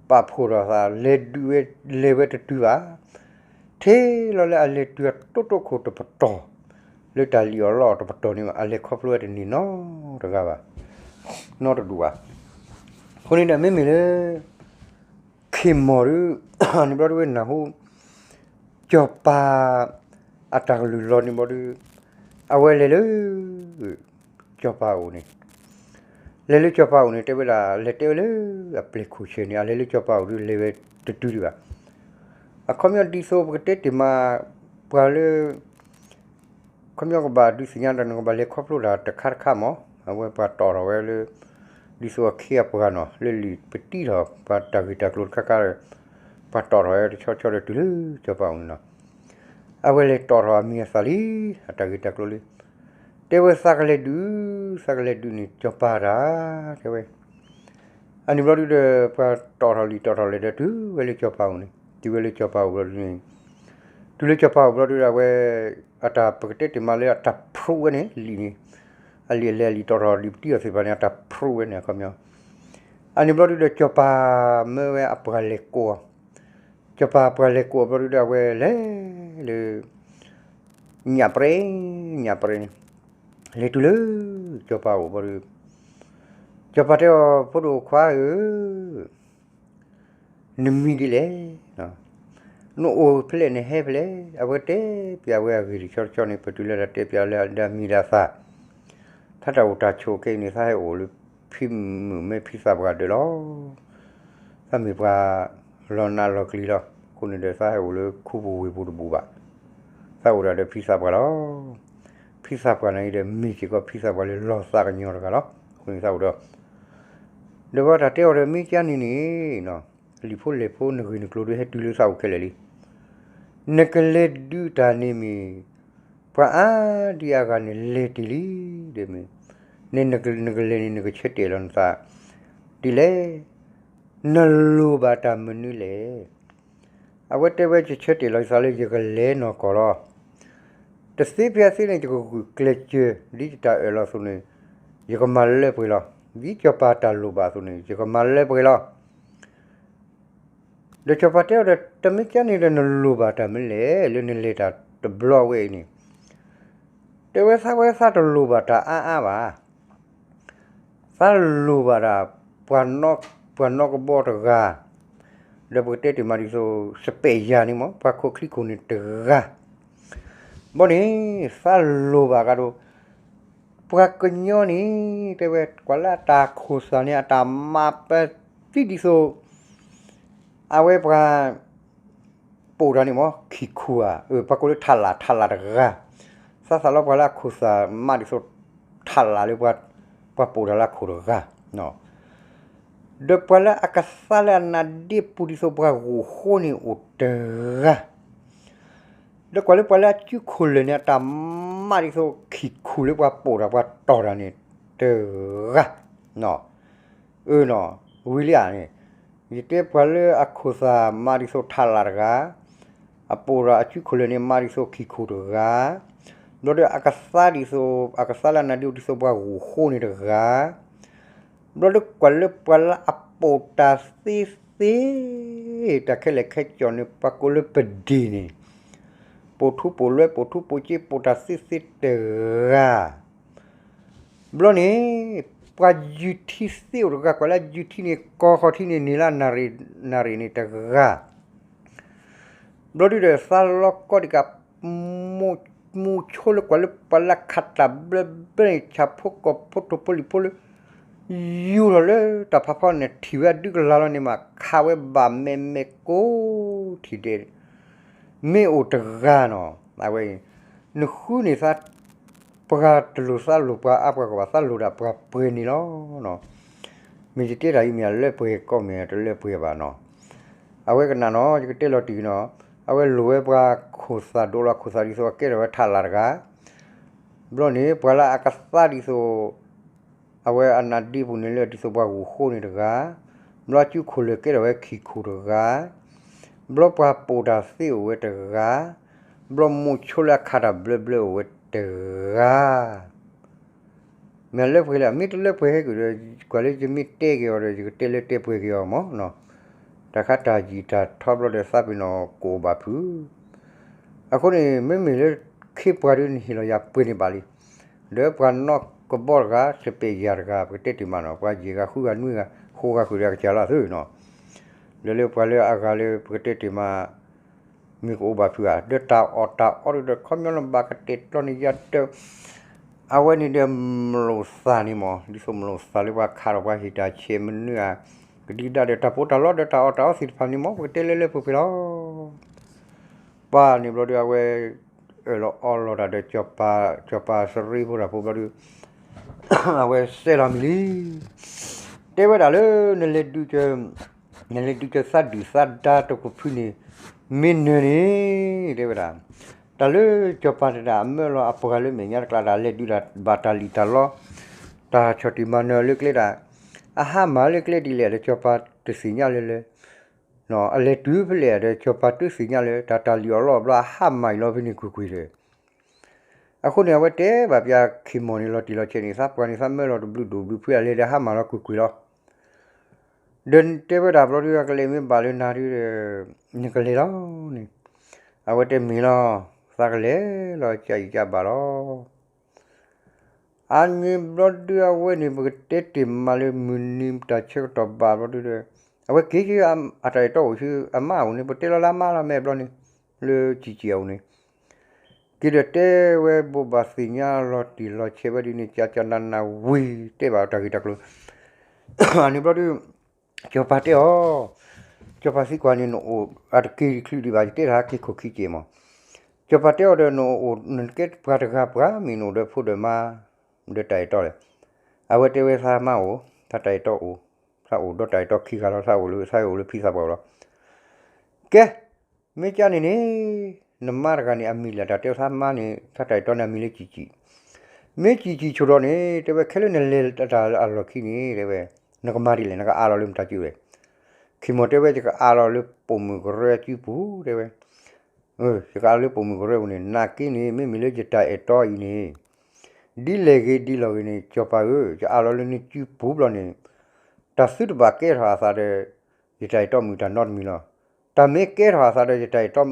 ပာ်ဖှိၣ်ထီၣ်သး လဲၤဒုးဝဲ လဲၤဝဲတတုၤဘၣ် ထဲလီၤလၢအလဲၤတုၤအတိတိခိၣ်တပတီၢ် လၢတၢ်လံၣ်အီၣ်လီအီၣ်တပတီၢ်န့ၣ် အလဲၤခီဖျိဝဲတန့ၢ်နီတဂၤဘၣ် နီတဒူၣ်ဘၣ်. အဃိန့ၣ်ဒီးမ့မ့ၢ်လၢ ခ့ၢ်မီၢ်ဒုး န့ၣ်ဘျီဒုးဝဲနၢ်ဟူ စီၤပၤ အတၢ်ကလုၢ်လီၤန့ၣ်ဘျီဒုး အဝဲလဲၤလၢ စီၤပၤအိၣ်န့ၣ် လဲၤလၢစီၤပၤအိၣ်န့ၣ် တဲဝဲဒၣ် လဲၤတဲဝဲလၢအပျဲၢ်ခိၣ်ဆၢန့ၣ် အလဲၤလၢစီၤပၤအိၣ်ဒုး လဲၤဝဲတတုၤဒံးဘၣ်. အခီပညီဒ်သိးပကတဲတ့ၢ်မး ပှၤလၢ ခီပညီကဘၣ်ဒုးသ့ၣ်ညါဒီး နကဘၣ်လဲၤခီဖျိတၢ်တခါတခါမး အဝဲပှၤတီၣ်ထီၣ်ဝဲလၢ ဒ်သိးအခ့အပှၤနီၤ လၢလံာ်ပတံထီၣ် ပှၤတၢ်ဂ့ၢ်တၢ်ကျိၤတခါခါဒီး ပှၤတီၣ်ထီၣ်ဝဲတဆီဆီဒီးတုၤလၢစီၤပၤအိၣ်န့ၣ်နီၤ အဝဲလဲၤတီၣ်ထီၣ်အမံၤအသၣ်လံ အတၢ်ဂ့ၢ်တၢ်ကျိၤလံ တဲဝဲသးကလဲၤဒုး သးကလဲၤဒုးန့ၣ် စီၤပၤတၢ် တဲဝဲ အန့ၣ်ဘျီဒုးဒီး ပှၤတီၣ်ထီၣ်လံာ်တီၣ်ထီၣ်လဲၢ်ဒီး တုၤဝဲလၢစီၤပၤအိၣ်န့ၣ် တုၤဝဲလၢစီၤပၤအိၣ်ဘျီဒုးန့ၣ် တုၤလၢစီၤပၤအိၣ်ဘျီဒုးဒီး အဝဲ အတၢ်ပကတဲတ့ၢ်မးလၢအတၢ်ဖျိဝဲန့ၣ် လံာ်န့ၣ် အလံာ်အလဲၢ်အလံာ်တီၣ်ထီၣ်လံာ်ပတံအီၤသ့ၣ်တဖၣ်န့ၣ် အတၢ်ဖျိဝဲန့ၣ် အခီပညီ အန့ၣ်ဘျီဒုးဒီး စီၤပၤမၢဝဲအပှၤလဲၤကိးအီၤ စီၤပၤအပှၤလဲၤကိးအီၤဘျီဒုးဒီး အဝဲလဲၤလၢ ညၣ်ပြဲ ညၣ်ပြဲန့ၣ် လဲၤတုၤလၢ စီၤပၤအိၣ်ဘျီဒုး စီၤပၤတဲအီၤ ဖိဒိၣ်ခွါဧၢ နမံၤဒ်လဲၣ်, နအိၣ်ဖဲလဲၣ် နဟဲဖဲလဲၣ်, အဝဲတဲပျးဝဲအဂ့ၢ်တဆီတဆီန့ၣ် ပတုၤလၢတၢ်တဲပျးလၢအမံၤဒီးအသၣ်, ထါတၢ်အိၣ်တၢ်ဆိးခဲအံၤန့ၣ် သးဟဲအိၣ်လၢဖံမုၣ်မဲဖံသးပှၢ်ဒၢးလီၤ. သးမ့ၢ်ပှၤလီၤနးလီၤကျံၤလီၤ. အဃိန့ၣ်ဒီး သးဟဲအိၣ်လၢခူပူၤဝ့ၢ်ပူၤတဘူၣ်ဘၣ်. သးအိၣ်ဒၣ်ဒီးဖံသးပှၢ်လီၤ. ဖံသးပှၢ်န့ၣ်အံၤဒီး မ့ၢ်စ့ၢ်ကီးဖံသးပှၢ်လၢလီၤသးကညီၤတဂၤလီၤ. အဃိန့ၣ်သးအိၣ်ဒီး ဒီးပှၤတၢ်တဲအီၤဒီး မ့ၢ်ကါန့ၣ်န့ၣ် လံာ်ဖိလဲၢ်ဖိနဂ့ၢ်နကျိၤဒုးဟဲတုၤလၢသးအိၣ်ခဲလၢာ်လံ. နကလဲၤဒုးတၢ်န့ၣ်မ့ၢ် ပှၤအါဒံအါဂၤန့ၣ်လဲၤတ့ၢ်လံ, ဒီးမ့ၢ် နကလဲၤန့ၣ် နကဆၢတဲာ်လီၤနသး ဒ်လဲၣ်, နလိၣ်ဘၣ်တၢ်မနုၤလဲၣ်. အဝဲတဲဝဲ ယဆၢတဲာ်လီၤယသးလၢယကလဲၤနီၢ်ကီၢ်လီၤ. တသ့ဖဲအသ့န့ၣ် ယကဂုာ်ကျဲးစၢး ဒ်ယတၢ်အၢၣ်လီၤအသိးန့ၣ် ယကမၤလၢပှဲၤလီၤ. ဒ်စီၤပၤတၢ်လိၣ်ဘၣ်အသိးန့ၣ် ယကမၤလၢပှဲၤလီၤ. ဒီးစီၤပၤတဲအီၤဒီး တမ့ၢ်ကန့ၣ်ဒီး နလိၣ်ဘၣ်တၢ်မနုၤလဲၣ် လၢနလဲၤတၢ်တဘျီဝဲအံၤန့ၣ်, တဲဝဲသးဝဲသးတလိၣ်ဘၣ်တၢ်အါအါဘၣ်. သးလိၣ်ဘၣ်ဒၣ် ပှၤနီၣ်ကဘီတဂၤ, ဒီးပကတဲတ့ၢ်မးဒ်သိး စပဲးယၤန့ၣ်မး ပှၤခိးချံခိၣ်န့ၣ်တဂၤ, ဘီန့ၣ် သးလိၣ်ဘၣ်ကဒီး ပှၤကညီန့ၣ် တဲဝဲ ကွၢ်လၢအတၢ်ခိၣ်သၣ်န့ၣ် အတၢ်မၤပသံဒ်သိး အဝဲပှၤ ပိာ်တၢ်န့ၣ်မး ခံၣ်ခိၣ်ဧါ, ပှၤကိးလၢထးလၢ် ထးလၢ်တဂၤ, သးသးလီပှၤလၢအခိၣ်သၣ်မးဒ်သိး ထးလၢ်လၢ ပှၤပိာ်တၢ်လၢအခိၣ်တဂၤ, ဒီးပှၤလၢအကသါလၢအနါဒ့ပူၤဒ်သိးပှၤဂိၢ်ဃိန့ၣ်အိၣ်တဂၤ, ဒီးကွၢ်လၢပှၤလၢအစုခိၣ်လၢာ်န့ၣ် အတၢ်မၤဒ်သိးခံၣ်ခိၣ်လၢပှၤပိာ်တၢ်ပှၤတီၢ်တၢ်န့ၣ်တဂၤ, အၢနီၤ, ဝံၤလံဧါန့ၣ်, ယတဲပှၤလၢအခိၣ်သၣ်မးဒ်သိးထးလၢ်တဂၤ, အပိာ်တၢ်အစုခိၣ်လၢာ်န့ၣ် မးဒ်သိးခံၣ်ခိၣ်တဂၤ, ဘျီဒီးအကသါဒ်သိး အကသါလၢအနါဒ့ဒ်သိးပှၤဂိၢ်ဃိန့ၣ်တဂၤ, ဘျီဒီးကွၢ်လၢပှၤလၢအပိာ်တၢ်သ့သ့, တၢ်ခဲလၢာ်ခဲဆ့န့ၣ် ပှၤကိးလၢပဒ့ၣ်န့ၣ်, ပိာ်ထူပိာ်လွဲပိာ်ထူပိာ်က့ပိာ်တၢ်သ့သ့တဂၤ, ဘျီန့ၣ် ပှၤယူၤထံသ့အိၣ်တဂၤ, ကွၢ်လၢယူၤထံန့ၣ် ကီၢ်ဃီထံန့ၣ် န့ၢ်လၢနၣ်ရံၣ်န့ၣ်တဂၤ ဘျီဒုဒီးသးလီၤကီဒံးကး, မူဆိလၢကွၢ်လၢပှၤလၢခးတၢ်ဘျၢဘျၢန့ၣ် ဆၣ်ဖိကီၢ်ဖိထိၣ်ဖိလံၣ်ဖိလၢ ယူၤထီၣ်လၢတၢ်ဖးဖီန့ၣ် ထံၣ်ဝဲအဒုကလၤလီၤန့ၣ်မး ခးဝဲဘၣ်မဲာ်မဲာ်ကိးထံၣ်ဒဲး, မ့ၢ်အိၣ်တဂၤနီၤ, အဝဲအံၤ နဃုန့ၢ်သး ပှၤတလိၣ်သးလိၣ်ပှၤအါပှၤဂီၢ်ဘၣ် သးလိၣ်ဒၣ်ပှၤပှဲၤန့ၣ်လီၤ. မ့ၢ်ယတဲတၢ်အံၤမ့ၢ်အလၢပှဲၤကီးမ့ၢ်တလၢပှဲၤဘၣ်နီၤ, အဝဲကနၣ်နီၤ ယကတဲလီၤတံၢ်နီၤ, အဝဲလိၣ်ဝဲပှၤခိၣ်သၣ်ဒိလီၤခိၣ်သၣ်ဒ်သိးအကဲထီၣ်ဝဲထးလၢ်တဂၤ, ဘျီန့ၣ် ပှၤလၢအကသါဒ်သိး အဝဲအနါဒ့ပူၤန့ၣ်လၢဒ်သိးပှၤဂိၢ်ဃိန့ၣ်တဂၤ, ဘျီစုခိၣ်လၢာ်ကဲထီၣ်ဝဲခံၣ်ခိၣ်တဂၤ, ဘျီပှၤပိာ်တၢ်သ့အိၣ်ဝဲတဂၤ, ဘျီမူဆိလၢအခးတၢ်ဘျၢဘျၢအိၣ်ဝဲတဂၤ မ့ၢ်လၢပှဲၤလၢ မ့ၢ်တလၢပှဲၤဟဲက့ၤဒီး ကွၢ်လၢယမ့ၢ်တဲက့ၤအီၤဒီး ယကတဲလၢတဲပှဲၤက့ၤအီၤမးနီၤ, တၢ်ခါတၢ်ယံာ်တၢ်ထီဘျီဒီးသးပ့ၤနီၣ်ကအိၣ်ဘၣ်ဖုး, အဃိန့ၣ် မ့မ့ၢ်လၢခ့ပှၤဒုန့ၣ်ဟ့ၣ်လီၤယၤပှဲၤန့ၣ်ဘၣ်လံ, ဒီးပှၤနီၣ်ကဘီတဂၤ စပဲးယၤတဂၤ ပကတဲတ့ၢ်မးနီၤ ပှၤယဲၢ်ဂၤဃုဂၤနွံဂၤ ဃိးဂၤဃုာ်ဒီးအကစၢ်လီၤသုနီၤ, ဒီးလၢပှၤလၢအဂၤလၢပကတဲတ့ၢ်မး မ့ၢ်ကအိၣ်ဘၣ်ဖုးဧါ ဒီးတၢ်အီၣ်တၢ်အီဒီးခီပညီလၢဘၣ်ကတဲာ်ကျီန့ၢ်ယၤဒီး အဝဲန့ၣ်ဒီးမလိာ်သးန့ၣ်မး ဒ်သိးမလိာ်သးလၢပှၤခးဒီးပှၤဟ့ၣ်တၢ်ဆဲးမနုၤဧါ, ကဒံကဒါဒီးတၢ်ဖိတၢ်လီၢ်ဒီးတၢ်အီၣ်တၢ်အီသ့ၣ်တဖၣ်န့ၣ်မး ပကတဲလၢလၢပှဲၤပှဲၤလီၤ. ပှၤန့ၣ်ဘျီဒုးအဝဲ အၢၣ်လီၤအီလီၤတၢ်ဒီး စီၤပၤစရ့ဖိတၢ်ဖိဘျီဒုး အဝဲစဲးလီၤမံၤလံ တဲဝဲဒၣ်လၢ နလဲၤဒုးကၢ နလဲၤဒုးကၢသးဒုၣ်သးဒါတကဖုန့ၣ် မ့ၢ်နၢၤန့ၣ် တဲဝဲဒၣ်, တၢ်လၢစီၤပၤတဒၣ်အမၢလီၤအပှၤလၢမဲာ်ညါတကျါတၢ်လဲၤဒုးတၢ်ဘၣ်တၢ်လံၣ်တၢ်လီ တၢ်ဆီၣ်တံၢ်မၤနၢၤလၢကျဲဒၣ်, အဟါမၢ်လၢကျဲဒ်လဲၣ်ဒီးစီၤပၤတသ့ၣ်ညါလၢလၢ အလဲၤတုၤဖဲလဲၣ်ဒီးစီၤပၤတသ့ၣ်ညါလၢ တၢ်တၢ်လံၣ်အီၣ်လီအီၣ်ဘျီအဟါမၢ်အံၤလီၤဖဲန့ၣ်ကွ့ၢ်ကွ့ၢ်ဒီး အဃိန့ၣ် အဝဲတဲဘၣ်ပှၤခံမီၢ်န့ၣ်လီၤတံၢ်လီၤဆဲးန့ၣ် သးပှၢ်န့ၣ်သးမၢလီၤတဘျုးဒိၣ်ဘျုးဖုအလဲၤဒီးဟါမၢ်လီၤကွ့ၢ်ကွ့ၢ်လီၤ. ဒီးတဲဝဲဒၣ်ဘျီဒုး အကလဲၤမ့ၢ်ဘၣ်လၢနၤဒုးဒီး နကလဲၤလီၤန့ၣ် အဝဲတဲမ့ၢ်လီၤ သးကလဲၤလီၤ ကအံၤကဘၣ်လီၤ. အန့ၣ်ဘျီဒုးအဝဲန့ၣ် ပကတဲတ့ၢ်မးလၢမုၢ်နံၤတၢ်ဆၢကတီၢ်ဘၣ်ဘျီဒုးဒီး အဝဲက့ၤက့ၤအတၢ်အဲၣ်တီအိၣ်ဆူအမါအအိၣ်န့ၣ် ပတဲလီၤလၢအမါလီၤ မ့ၢ်ဘျီန့ၣ် လၢကၠံာ်ကၠံာ်အအိၣ်န့ၣ် က့ၤဒီးတဲဝဲဘိးဘၣ်သ့ၣ်ညါလီၤတံၢ်လီၤဆဲးဝဲဒ်န့ၣ် ကကနနဝံၤ တဲဘၣ်တၢ်ဂ့ၢ်တၢ်ကျိၤ အန့ၣ်ဘျီဒုး စီၤပၤတဲအီၤ စီၤပၤသံကွၢ်န့ၣ် နအိၣ်အတက့ၤတချုးဒံးဘၣ် ယတဲတၢ်ဟဲက့ၤခိၣ်ခံက့ၤမး စီၤပၤတဲအီၤဒီး နအိၣ်နကဲပှၤတဂၤပှၤမ့ၢ်နအိၣ်ဒီးဖိဒီးမါ ဒီးတၢ်အဲၣ်တီလဲၣ်. အဝဲတဲဝဲသးမါအိၣ် သးတၢ်အဲၣ်တီအိၣ် သးအိၣ်ဒီးတၢ်အဲၣ်တီခံဂၤလီၤ သးအိၣ်လၢသးအိၣ်လၢဖံသးပှၢ်လီၤ. ကဲ မ့ၢ်ကန့ၣ်န့ၣ် နမါတဂၤန့ၣ် အမံၤလၢတၢ်တဲသးမါန့ၣ် သးတၢ်အဲၣ်တီန့ၣ်အမံၤလၢကၠံာ်ကၠံာ် မ့ၢ်ကၠံာ်ကၠံာ်ဆိၣ်ဒီးန့ၣ် တဲဝဲခဲလၢနလဲၤတၢ်အလီၢ်ခံန့ၣ် တဲဝဲ နကမၤဒ်လဲၣ် နကအးလီၤလၢမတၤစုလဲၣ်. ခံမီၢ်တဲဝဲ ယကအးလီၤလၢပိာ်မုၣ်ကရၢအစုပူၤ တဲဝဲ ယကအးလီၤလၢပိာ်မုၣ်ကရၢပူၤန့ၣ် နာ်က့န့ၣ် မ့မ့ၢ်လၢယတၢ်အဲၣ်တီအံၤန့ၣ် ဒ်လဲၣ်ဂ့ၤဒ်လဲၣ်ဂ့ၤန့ၣ် စီၤပၤဧၢ ယအးလီၤလၢနစုပူၤဘျီန့ၣ် တၢ်သုတဘၣ်ကဲထီၣ်အသးဒီး ယတၢ်အဲၣ်တီမုၣ်တၢ်နီတမံၤလီၤ. တၢ်မ့ၢ်ကဲထီၣ်အသးဒီးယတၢ်အဲၣ်တီ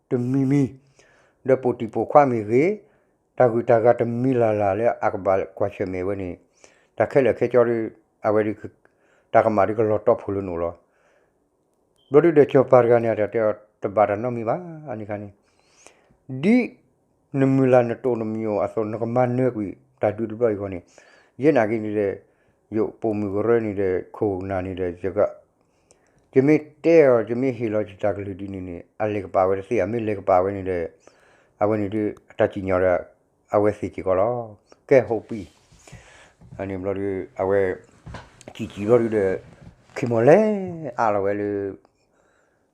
တမံၤမံၤ, ဒီးပိာ်တံၢ်ပိာ်ခွါမ့ၢ်ဂ့ၤ, တၢ်ဂုၤတၢ်ဂၤတမံၤလၢ်လၢ်လၢအကဘၣ်ကွၢ်ဆၢၣ်မဲာ်ဝဲန့ၣ်, တၢ်ခဲလၢာ်ခဲဆ့ဒီး အဝဲဒၣ် တၢ်ကမၣ်ဒ်ကလီၤတီဖှိၣ်လၢနအိၣ်လီၤ. ဘျီဒုဒီးစီၤပၤတဂၤန့ၣ် အတၢ်တဲအီၤတဘၣ်တၢ်နီတမံၤဘၣ်န့ၣ်ခါန့ၣ်, ဒ်နမုၢ်လၢ်နတိၢ်နမံၤအိၣ်အသိး နကမၤနၢၤကွံာ်တၢ်ဒုးတဘျီအံၤအဂီၢ်န့ၣ်, ယဲနာ်က့န့ၣ်ဒီး ယပိာ်မုၣ်ကရၢန့ၣ်ဒီး ခိၣ်နၢ်န့ၣ်ဒီး ယက ယမ့ၢ်တဲအီၤ ယမ့ၢ်ဟ့ၣ်လီၤယတၢ်ကလုၢ်ဒ်န့ၣ်န့ၣ် အလဲၤကပာ်ဝဲတသ့ဧါ, မ့ၢ်လဲၤကပာ်ဝဲန့ၣ်ဒီး အဝဲန့ၣ်ဒုး အတၢ်စံၣ်ညီၣ်ဒီး အဝဲသ့ၣ်စ့ၢ်ကီးလီၤ. ကဲ ဟိပံ, န့ၣ်ဘျီဒုး အဝဲ စံၣ်စံၣ်ဘျီဒုးဒီး ခ့ၢ်မီၢ်လဲၤအါလီၤဝဲလၢ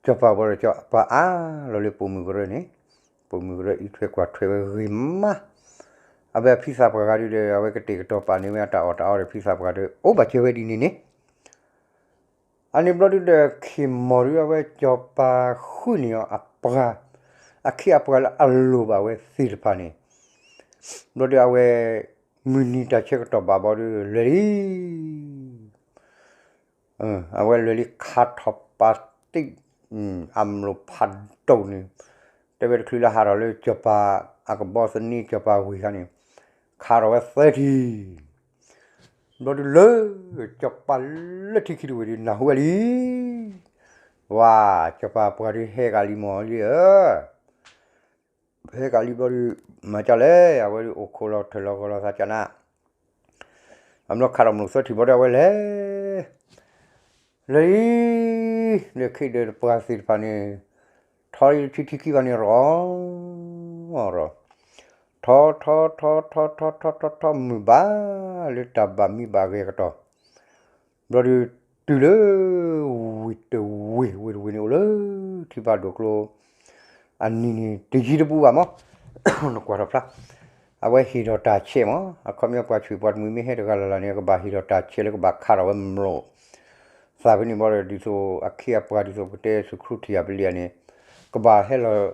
စီၤပၤဘီဒီး စီၤပၤအါလီၤလၢပိာ်မုၣ်ကရၢန့ၣ်, ပိာ်မုၣ်ကရၢအံးထွဲကွၢ်ထွဲဝဲဂ့ၤမး, အဝဲဖံသးပှၢ်ဂၤဒုးဒီး အဝဲကတဲာ်ကတီၤပာ်န့ၢ်ဝဲအတၢ်အီၣ်တၢ်အီဒီး ဖံသးပှၢ်ဂၤဒီး အိၣ်ဘၣ်စၢၤဝဲဒ်န့ၣ်န့ၣ် အန့ၣ်ဘျီဒုဒီး ခ့ၢ်မီၢ်ဒုအဝဲစီၤပၤဃုန့ၢ်အီၤအပှၤ, အခ့အပှၤလၢအလိၣ်ဘၣ်ဝဲသ့ၣ်တဖၣ်န့ၣ်, ဘျီဒုအဝဲ မုၢ်နံၤတၢ်ဆၢကတီၢ်ဘၣ်ဘီဒု လဲၤလံ အဝဲလဲၤလံခးထီၣ်ပာ်တံၢ် အမျိာ်ဖးဒိၣ်န့ၣ်, တဲဝဲတချုးလၢဟးထီၣ်လၢစီၤပၤအကဘီသန့ စီၤပၤဝ့ၢ်ခါန့ၣ်, ခးထီၣ်ဝဲသၢထံၣ် ဘျီဒုလၢ စီၤပၤလၢထံခံတဝ့ၢ်ဒု နၢ်ဟူဝဲလံ, ဝါ, စီၤပၤပှၤဒုဟဲကလံမီၢ်လံဧၢ, ဟဲကလံဘျီဒု မၤကၢ်လဲၣ်, အဝဲဒုအိၣ်ခိးလီၤထၢၣ်လီၤဂီၤလီၤသးကၢ်နၤ, အမျိာ်ခးထီၣ်မျိာ်သၢထံၣ်ဘျီဒု အဝဲလဲၤ လဲၤလံ, ဒီးခ့ၣ်ဒၢတပှၤသ့ၣ်တဖၣ်န့ၣ်, ထီလံထံထံခံဘၣ်န့ၣ်ရီၤ, ရီၤ, ထီထီထီထီထီထီထီထီထီမုၢ်ဘၣ်, လၢတၢ်ဘၣ်မံဘၣ်ဂဲၤကတီၢ်, ဘျီဒု တုၤလၢ ဝ့ၢ်တဝ့ၢ်, ဝ့ၢ်တဝ့ၢ်န့ၣ်အိၣ်လၢ ထံဖးဒိၣ်ကျိ အနံၤန့ၣ်တယံၤတဘူးဘၣ်မး, နကွၢ်ထီၣ်ဖျါ, အဝဲဟ့ၣ်ဒီးတၢ်ဆဲးမး, အခီပညီပှၤဆံးပှၤတမှံၤမ့ၢ်ဟဲတဂၤလၢ်လၢ်န့ၣ် ကဘၣ်ဟ့ၣ်ဒီးတၢ်ဆဲးလၢကဘၣ်ခးထီၣ်ဝဲမျိာ် သးဖဲန့ၣ်ဘျီဒီး ဒ်သိးအခ့အပှၤဒ်သိးပကတဲ သုးခရူၣ်ထံးအပလံၣ်အန့ၣ်, ကဘၣ်ဟဲလီၤ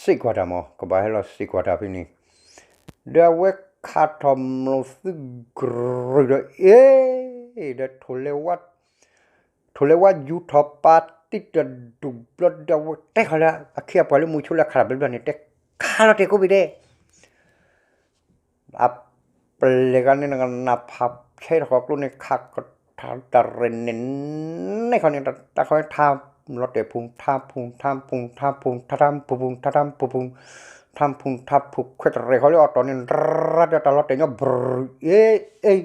စ့းကွၢ်တၢ်မး, ကဘၣ်ဟဲလီၤစ့းကွၢ်တၢ်ဖဲန့ၣ်, ဒီးအဝဲခးထီၣ်မျိာ်သုးကရူၢ်ဒီး အ့, ဒီး ထိၣ်လဲၤဝါယူၤထီၣ်ပာ်တံၢ်တဒူၣ်ဘျီဒီး အဝဲတဲဃီၤလၢ အခ့အပှၤလၢမူဆိလၢအခးတၢ်ဘျီဘျီန့ၣ် တဲခးလီၤတဲာ်ကိးဘ့ၣ်ဒဲး အပလဲၤဂၤန့ၣ် နကနၢ်ဖးဆဲးထီၣ်ဃီၤကျိန့ၣ် ခးကထါတၢ်ရဲၣ်န့ၣ် နဲၣ်ခီန့ၣ် တၢ်ခီထါ လီၤတဲာ်ဖုန်ထါဖုန်ထါဖုန်ထါဖုန်ထါဖုန်ထါဖုန်ထါဖုန်ထါဖုန်ထါဖုန် ခွဲးတရဲၣ်ဃီၤလၢအီၣ်တီၢ်န့ၣ် ရၢတၢ်လီၤတဲာ်ညီဘြုၤ အ့ အ့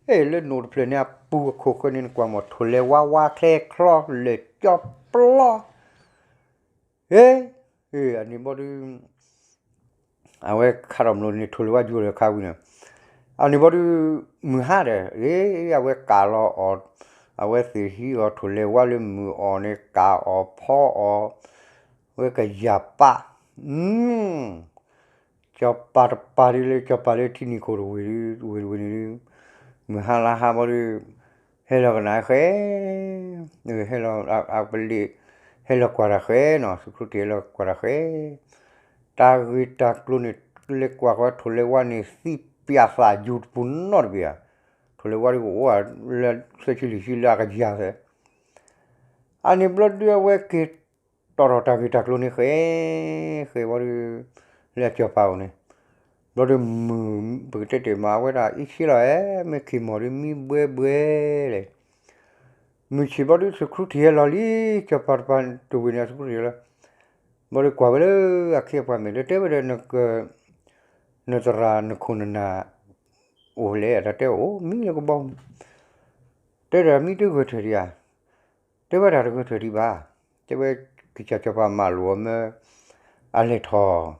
အ့ လၢနိၣ်တဖျၢၣ်န့ၣ် အပူၤအခိၣ်ဃၢၤန့ၣ် နကွၢ်မီၢ် ထိၣ်လဲၤဝါဝါချဲချီ လဲၤကၠီပျီ အ့ အန့ၣ်ဘီဒု အဝဲခးထီၣ်မျိာ်န့ၣ် ထိၣ်လဲၤဝါယူၤဒီးခးဝံၤန့ၣ် အန့ၣ်ဘီဒု မုၢ်ဟါဒီး အ့ အဝဲကးလီၤအီၣ် အဝဲသ့ၣ်ဟံးအီၣ်ထိၣ်လဲၤဝါလၢမုၢ်အီၣ်န့ၣ် ကးအီၣ်ဖီအီၣ် ဝဲကယၢ်ပၢ် စီၤပၤတပၤဒ်လၢ စီၤပၤလၢထံနံၤခိၣ်တဝ့ၢ်ဒ် ဝ့ၢ်တဝ့ၢ်န့ၣ်ဒ် မုၢ်ဟါလါဟါဘီဒု ဟဲလီၤကနၣ်ဃဲ ဟဲလီၤအပလ့ၣ် ဟဲလီၤကွၢ်တၢ်ဃဲနီၤ သုးခရူၣ်ထံးဟဲလီၤကွၢ်တၢ်ဃဲ တၢ်ဂ့ၢ်တၢ်ကျိၤန့ၣ် လဲၤကွၢ်ဃီထိၣ်လဲၤဝါန့ၣ် သံပၠးသးယူၤတပူၤနီတဘ့ၣ်ဧါ ထိၣ်လဲၤဝါဒ်ကအိၣ်လၢသၢဆံလွံၢ်ဆံလၢအကယၤသဲ အန့ၣ်ဘျီဒုအဝဲက့ၤတီၣ်ထီၣ်တၢ်ဂ့ၢ်တၢ်ကျိၤန့ၣ်ဃဲ ဃဲဝံၤဒီး လၢအစီၤပၤအိၣ်န့ၣ် ဘျီဒုမုၢ်ပကတဲတ့ၢ်မး အဝဲဒၣ်အ့ၣ်ဆ့လီၤဧဲ မ့ၢ်ခ့ၢ်မီၢ်ဒုမံဘှဲဘှဲလဲၣ် မုၢ်ဆ့ၣ်ဘျီဒု သုးခရူၣ်ထံးဟဲလီၤလံ စီၤပၤတပၤတဝ့ၢ်န့ၣ် သုးခရူၣ်ထံးဟဲလီၤ ဘျီဒုကွၢ်ဝဲလၢအခ့အပှၤမဲာ်လၢတဲဝဲဒီး နသရၣ်နခိၣ်နနၢ် အိၣ်လဲၣ် တၢ်တဲအိၣ်မံလၢကဘီ တဲဒီးမံတဂၢၢ်ထၢၣ်ဒံးဧါ တဲဝဲဒၣ်တဂၢၢ်ထၢၣ်ဒံးဘၣ် တဲဝဲ ကစၢ်စီၤပၤမၢလိာ်အီၤမၢ အလဲၤထီၣ်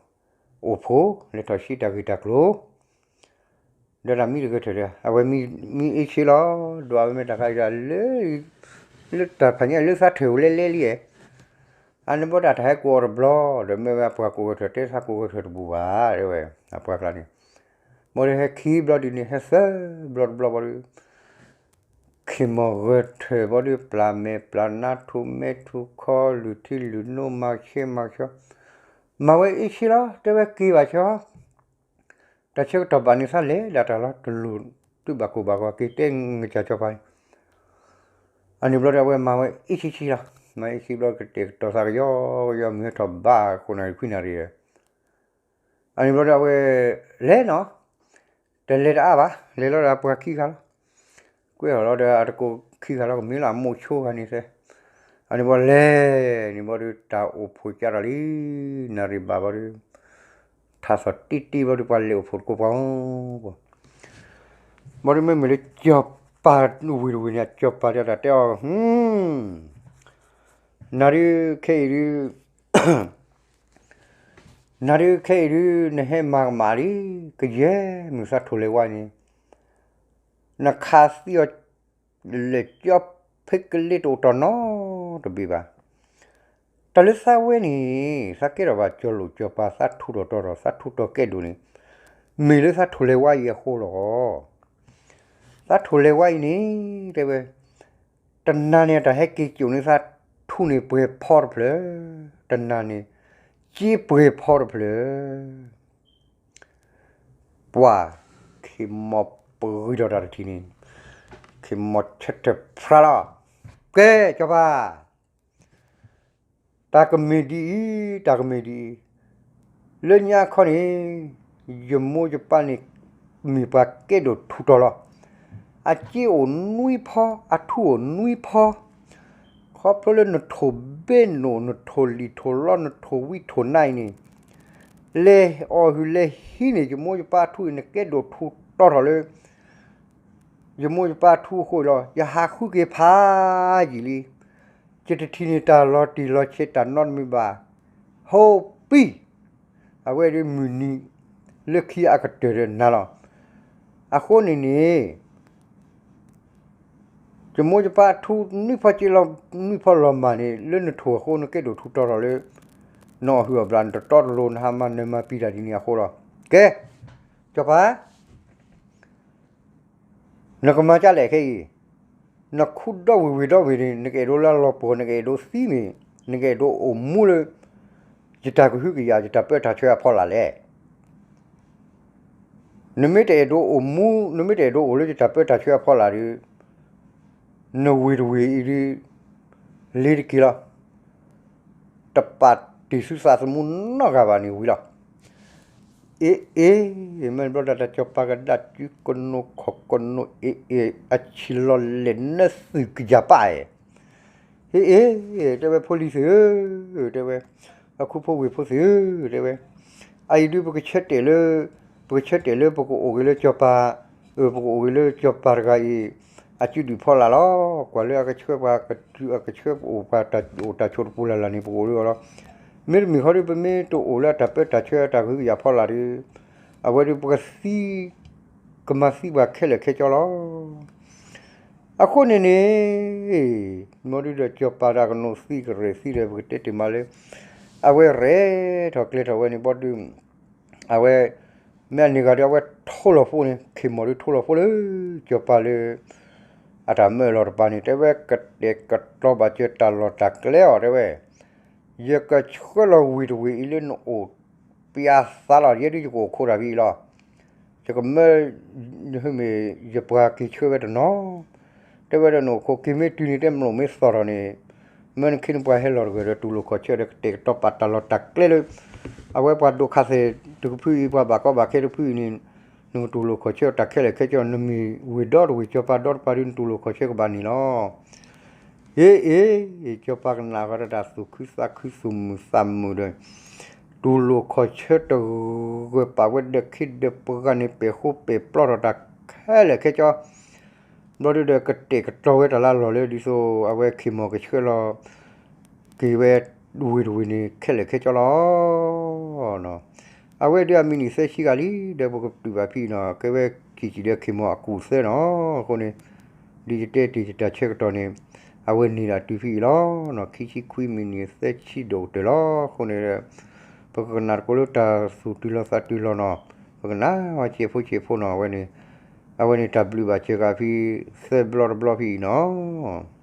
အိၣ်ဖှိၣ် လဲၤထီၣ်စံးတၢ်ဂ့ၢ်တၢ်ကျိၤ ဒီးတၢ်မံတဂၢၢ်ထၢၣ်ဒီး အဝဲမံအ့ၣ်ဆ့လီၤ ဒွးဝဲမ့ၢ်တၢ်ခါအံၤဒီး လၢ လၢတၢ်ဖးညါလၢသးထၢၣ်အိၣ်လဲလဲလံဧါ အန့ၣ်ဘီဒၣ်တၢ်ဟဲကိးအီၤတဘျီ ဒီးမ့ၢ်ဝဲအပှၤကိးဂၢၢ်ထၢၣ် တဲသးကိးဂၢၢ်ထၢၣ်တဘူၣ်ဘၣ် တဲဝဲ အပှၤကျါန့ၣ် ဘီဒုဟဲခံဘျီဒုန့ၣ် ဟဲသၢဘျီတဘျီဘီဒု ခ့ၢ်မီၢ်ဂၢၢ်ထၢၣ်ဘီဒု ပျၢ်မဲာ်ပျၢ်နါထူးမဲထူးခီ လုၢ်ထံလုၢ်နိ မၤဆ့မၤဆှီ မၤဝဲအ့ၣ်ဆ့လီၤ တဲဝဲက့ၤဘၣ်ဆၢ တၢ်ဆၢကတီၢ်ဘၣ်န့ၣ်သးလဲၤဒၣ်တၢ်လီၤ တလိၣ်သုဘၣ်ကိၢ်ဘၣ်ဂီၤက့ၤတဲငကစၢ်စီၤပၤန့ၣ် အန့ၣ်ဘျီဒီးအဝဲမၤဝဲအ့ၣ်ဆ့ဆ့လီၤ မၤအ့ၣ်စံဘျီကတဲာ်ကတီၤသးကယီကယီ မုၢ်ဟဲထီၣ်ဘၣ် ဃိးနၣ်ရံၣ်ခွံနၣ်ရံၣ်ဒီး အန့ၣ်ဘျီဒီးအဝဲ လဲၤနီၤ, တလဲၤတအါဘၣ်, လဲၤလီၤဒီးအပှၤခံဂၤလီၤ. ကွဲထီၣ်လီၤဒီးအတကိးခံဂၤလီၤ ကမ့ၢ်လၢအမိၢ်ဆိဂၤန့ၣ်သ့, အန့ၣ်ဘျီလဲၤန့ၣ်ဘျီဒီး တၢ်အိၣ်ဖှိၣ်ကၢ်ထီၣ်လံ, နၣ်ရံၣ်ဘၣ်ဘျီဒီး ထးသီၣ်တံၢ်တံၢ်ဘျီဒီး ပှၤလဲၤအိၣ်ဖှိၣ်တကိးပှၤဧိၤ, ဘျီဒီးမ့မ့ၢ်လၢစီၤပၤဝ့ၢ်တဝ့ၢ်န့ၣ် စီၤပၤတၢ်တဲအီၤ, နၤဒုးခဲအံၤဒုး နၤဒုးခဲအံၤဒုး နဟဲမၤကမၣ်လံ, ကယဲၢ်မုၢ်သးထိၣ်လဲၤဝါအံၤန့ၣ် နခးသံအီၤ လဲၤကၠီဖဲကလ့တအိၣ်တီၢ်နီတဘ့ၣ်ဘၣ်. တၢ်လၢသးဝဲန့ၣ် သးကဲထီၣ်ဘၣ်စီၤလိၣ်စီၤပၤ သးထူးတီၤတီၤဒီး သးထူးတီၤကဲဒိၣ်န့ၣ် မ့ၢ်လၢသးထိၣ်လဲၤဝါအံၤအဃိလီၤ. သးထိၣ်လဲၤဝါအံၤန့ၣ် တဲဝဲ တနၤန့ၣ် တၢ်ဟဲက့ၤစိာ်န့ၢ်သးထူန့ၣ် ပှဲၤဖီတဖျၢၣ်, တနၤန့ၣ် က့ပှဲၤဖီတဖျၢၣ်. ပှၤ ခ့ၢ်မီၢ်ပဂံၤထီၣ်တၢ်တထံၣ်န့ၣ် ခ့ၢ်မီၢ်ဆၢထၢၣ်ဖျါလီၤ. ကဲ စီၤပၤ တၢ်ကမ့ၢ်ဒ်အံၤ, တၢ်ကမ့ၢ်ဒ်အံၤ, လၢညါခီန့ၣ် ယမိၢ်ယပၢ်န့ၣ် မ့ၢ်ပှၤကဲဒိၣ်ထူးတီၤလီၤ. အက့အိၣ်နွံဖီ, အထူအိၣ်နွံဖီ, ခီဖျိလၢနထိၣ်ဘ့ၣ်နိၣ် နထိၣ်လံၣ်ထိၣ်လီ နထိၣ်ဝံထိၣ်နါအံၤန့ၣ် လဲၤအီၣ်ဟုၣ်လဲၤဟံးန့ၢ် ယမိၢ်ယပၢ်အထူအံၤ နကဲဒိၣ်ထူးတီၤထီၣ်လၢ ယမိၢ်ယပၢ်ထူအဃိလီၤ. ယဟးဃုက့ၤဖးယံာ်လံ. ယတထံၣ်န့ၢ်တၢ်လီၤတံၢ်လီၤဆဲးတၢ်နီတမံၤဘၣ်. ဟိပံ, အဝဲဒၣ်မုၢ်နံၤလၢခံအကတၢၢ်ဒီးနၤလီၤ. အဃိန့ၣ်န့ၣ် ယမိၢ်ယပၢ်ထူနွံဖီက့လီၤ နွံဖီလီၤမၢ်န့ၣ် လၢနထိၣ်အဃိ နကဲဒိၣ်ထူးတီၤထီၣ်လၢ နအီၣ်ဟုၣ်အီၣ်ဘျး နတတီတလိၤ နဟးမၤနၢၤမၤပံၤတၢ်ဒ်န့ၣ်အဃိလီၤ. ကဲ, စီၤပၤ နကမၤဒ်လဲၣ်ခဲအံၤ, နခူဒီဝ့ၢ်ဝ့ၢ်ဒီဝ့ၢ်န့ၣ် နကအဲၣ်ဒိးလၢလီၤပှီၢ် နကအဲၣ်ဒိးသံမ့ၢ် နကအဲၣ်ဒိးအိၣ်မူလၢ ယတၢ်ကဟုကယာ် ယတၢ်ပၢတၢ်ဆှၢအဖီလာ်လဲၣ်. နမ့ၢ်တအဲၣ်ဒိးအိၣ်မူ နမ့ၢ်တအဲၣ်ဒိးအိၣ်လၢယတၢ်ပၢတၢ်ဆှၢအဖီလာ်ဒီး နဝ့ၢ်တဝ့ၢ်အံၤဒုး လ့ၤတက့ၤလီၤ. တပာ်တ့ၢ်ဆူသးသမူနီတဂၤဘၣ်န့ၣ်ဝံၤလီၤ. အ့အ့, မ့ၢ်ဘျီဒၣ်တၢ်စီၤပၤကဒၣ်စုကနိခီၣ်ကနိ အ့အ့, အဆံးလီၤလဲၣ်နသုးကယၤပၢ်ဧၢ, အ့အ့, တဲဝဲဖိလံၤသ့ၣ်ဧၢ, တဲဝဲ, အခိဖိဝ့ၢ်ဖိသ့ၣ်ဧၢ, တဲဝဲ, အအံၤဒုးပကဆၢတဲာ်လၢ ပကဆၢတဲာ်လၢပကအိၣ်ဂ့ၤလၢစီၤပၤ, ပကအိၣ်ဂ့ၤလၢစီၤပၤတဂၤအံၤ အစုဒုၣ်ဖီလာ်လီၤ. ကွၢ်လၢအကဆှၢပှၤကတုၤ အကဆှၢပအိၣ်ပှၤတၢ်အိၣ်တၢ်ဆိးတပူၤလၢ်လၢ်န့ၣ် ပကအိၣ်လၢအီၤလီၤ. မ့တမ့ၢ်ဃီဒီး ပမ့ၢ်တအိၣ်လၢအတၢ်ပၢတၢ်ဆှၢအတၢ်ကဟုကယာ်ဖီလာ်ဒီး အဝဲဒီးပကသံ ကမၤသံပှၤခဲလၢာ်ခဲဆ့လီၤ. အဃိန့ၣ်န့ၣ် မ်ဒုဒီးစီၤပၤတၢ်ကနိးသံကရဲၣ်သံဒီး ပကတဲတ့ၢ်မးလၢ အဝဲရဲၣ်ထီၣ်ကျဲၤထီၣ်ဝဲန့ၣ် ဘီဒု အဝဲ မ့ၢ်အန့ၣ်ဂၤဒီး အဝဲထိလီၤဖိန့ၣ် ခ့ၢ်မီၢ်ဒီးထိလီၤဖိလၢ စီၤပၤလၢ အတၢ်မၢလီၤတပၤန့ၣ် တဲဝဲကတဲာ်ကတီၤဘၣ်စၢၤတၢ်လီၢ်တၢ်ကျဲအီၤ တဲဝဲ ယကဆှၢလီၤဝ့ၢ်တဝ့ၢ်အံၤလၢနအိၣ်ပၠးသးလီၤ. ယဲဒုးယကအိၣ်ခိးတၢ်ဖဲအံၤလီၤ. ယကမၢ မ့မ့ၢ်ယပှၤက့ၤဆှၢဝဲတနီၤ တဲဝဲဒီးနအိၣ်ခိးက့ၤမ့ၢ်တုၤန့ၣ် တဲမ့ၢ်အိၣ်မ့ၢ်သီၣ်ထီၣ်န့ၣ် မၢနခ့နပှၤဟဲလီၤတဂၢၢ်ဒီးတူၢ်လိာ်ခီၣ်ဆၢဒီးကတဲာ်ကတီၤပာ်တၢ်လီၢ်တၢ်ကျဲလၢ အဝဲပှၤဒိးခးသဲးတကဖုအံၤ ပှၤဘၣ်ကီဘၣ်ခဲတဖုအံၤန့ၣ် နကတူၢ်လိာ်ခီၣ်ဆၢတၢ်ခဲလၢာ်ခဲဆ့ နမ့ၢ်ဝ့ၢ်ဒီတဝ့ၢ် စီၤပၤဒီတပၤဒီး နတူၢ်လိာ်ခီၣ်ဆၢကဘၣ်န့ၣ်လီၤ. အ့အ့ စီၤပၤကနၣ်ဃီဒီးတၢ်သူၣ်ခုသးခုသူၣ်မုာ်သးမုာ်ဒီး တူၢ်လိာ်ခီၣ်ဆၢတဂၢၢ်ပာ်ဝဲဒီးခ့ဒီးပှၤန့ၣ် ပဲာ်ဃိပဲာ်ပျီထီၣ်တၢ်ခဲလၢာ်ခဲဆ့ ဘျီဒုဒီးကတဲာ်ကတီၤဝဲတၢ်လၢအလီၢ်လၢဒ်သိး အဝဲခ့ၢ်မီၢ်ကဆှၢလီၤ က့ၤဝဲဝ့ၢ်တဝ့ၢ်န့ၣ်ခဲလၢာ်ခဲဆ့လီၤ. အဝဲဒုးအမံးနံးသၢဆံဂၤလံ ဒီးပကတုၤဘၣ်ဖဲအံၤနီၤ ကဲဝဲခံဆံဒီးခ့ၢ်မီၢ်အကူၣ်သၢနီၤ အဃိန့ၣ် ဒ်ယတဲတ့ၢ်ယတၢ်ဆၢကတီၢ်န့ၣ် အဝဲန့ၢ်ဒၣ်တုၤဖဲအံၤလီၤ. ခံဆံခွံမံးနံးသၢဆံဒိၣ်ကတၢၢ်လီၤ. အဃိန့ၣ် ပကကနၣ်တကိးလၢတၢ်သူၣ်တုၤလီၤသးတုၤလီၤနီၤ ပကနၣ်ဝဲဆံးဖိဆံးဖိနီၤ အဝဲန့ၣ် အဝဲန့ၣ်တၢ်ဘျုးဘၣ်စၢၤက့ၤဖဲသၢဘျီတဘျီဖဲအံၤနီၤ.